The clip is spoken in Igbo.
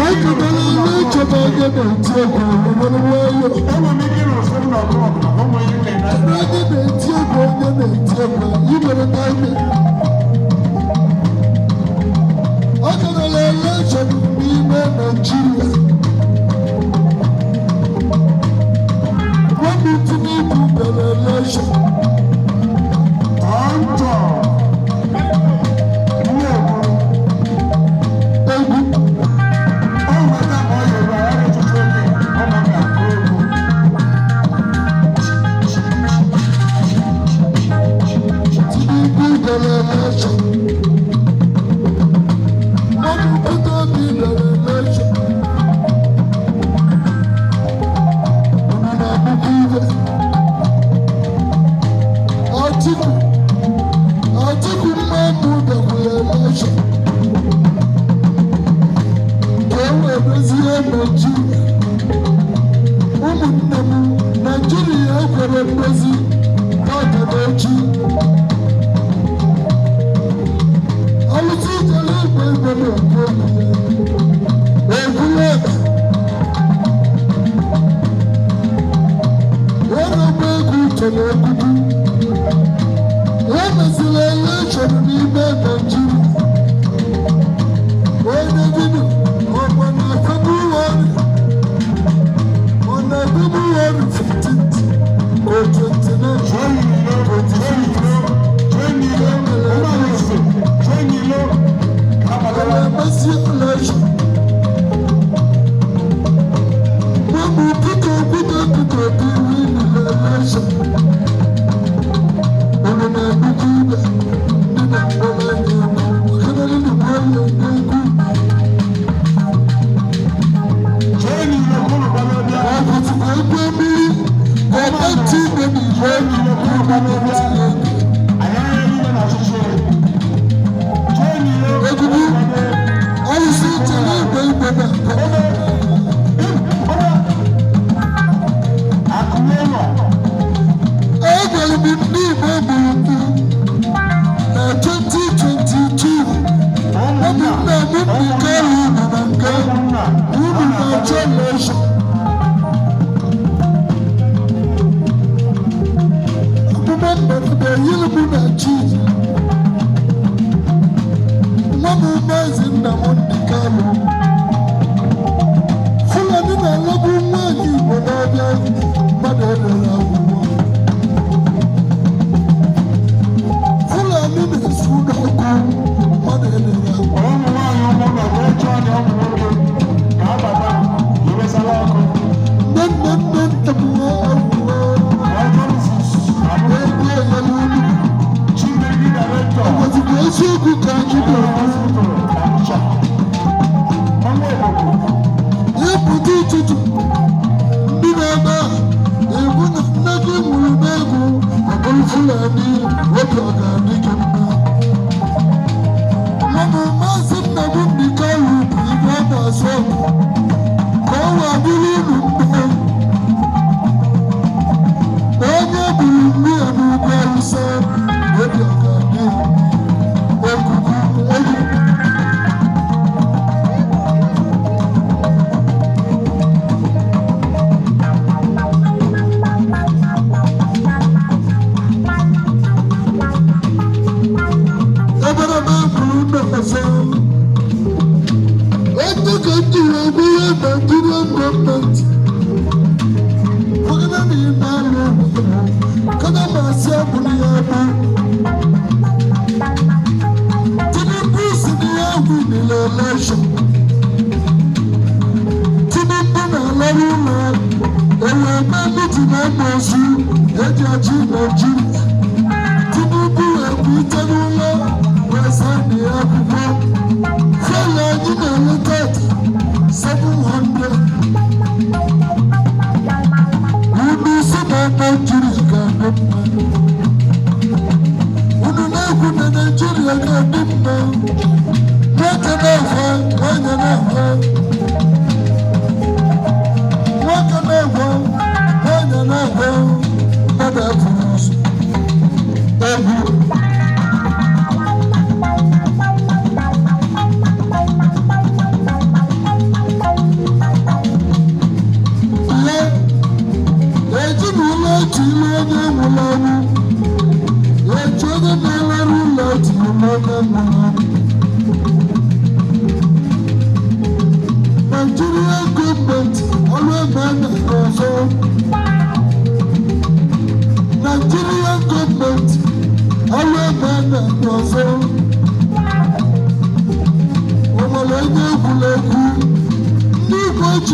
Ekebere na-echebe onye na-eti egwu nwere nwayọ. Ebe onye na-eti egwu, onye na-eti egwu, ị nwere timing. Ọ gara election n'ime Naịjirịa. Wepụ Tinubu bịara election. Egwu. Tinubu bịara election. Wepụ Peter Obi bịara election. Unu na-abụkwa ibe. Atiku, Atiku mmadụ bịakwara election. Ka e wee dozie Naijiria. Ụmụnne m, Naijiria ekwere ndozi tata na echi. Alụsị ijele igwe igwe na-ekwu okwu ya. Ekwu ya ebe. Ọrụ egwu chere egwugwu. E mesịrị election n'ime Naijiria. Onye gịnị ọkwa na February, ọ na February 15th or 29, 25th. Emesi election. Mgbe Peter Obi na Peter Obi win election. Unu na-ebukwa ibe ndị na-akpọrọ anyị egwu. Ọkadara na nwanne n'egwu. Ọ bụzikwa egwu mmiri gọọmenti ime n'igwe egwu tinye egwu. Egwugwu alụsị chere igwe igwe na-akpọ. Egwere m ndị Igbo gburu mgbu na 2022. Ụmụnne m ndị Kanu nọ na nga, unu na-achọ election. Amụma mberede yiri mụ na chi. Nwa m Maazị Nnamdị Kanu. Fulani na-alọgbu nwaanyị Igbo n'ọbịa mmadụ edere akwụkwọ. Fulani na-esu n'ọkụ mmadụ edere akwụkwọ. Ụmụ nwaanyị, ụmụ nọ wee chọọ dị, ụmụ nwoke ka abata iwesala ọkụ. Nne nne nne nne m awụwa. Welcome. Egwu eyelu unu. Chief Medical Director. Ọgwazikwa eziokwu ka anyị na-ekwu. Hospital Onitsha. Ọnwa Obodo. Ịpụta ụtụtụ, ndị na-ebe a ekwu na nne gị nwụrụ n'egwu, ọ bụrụ Fulani, obi ọ ga-adị gị mma? Mana Maazị Nnamdị Kanu bụ ibe ọ na-azụ ọgụ ka ọ wee bụrụ unu mma. Onye gburu nne ya n'ugwu Awụsa, obi ọ ga-adị ya mma? Ekuku egwu. Ebere m egburu nne ọzọ. Onye ka m jiri egbu ihe Nigerian gọọmenti. Kwagana na ị na-alụ ọgụ, kada ma asị agbụrụ ya egbu. Tinubu si na ya winile election. Tinubu na-alarụ ụlọ ewe eme meeting na ozu eji achị Naijiria. Tinubu wee kwute n'ụlọ wee sign ya akwụkwọ. Fuel anyị na-ele tata 700. Unu si na Naijiria ga-adị mma. Unu na-ekwu na Naijiria ga-adị mma. Nwoke na-ekwe, nwanyị na-ekwe. Nwoke na-ekwe, nwanyị na-ekwe. Onye nwụrụ anwụ. Nigerian gọọmenti, ọrụ ebe na ọzọ. Nigerian gọọmenti, ọrụ ebe na ọzọ.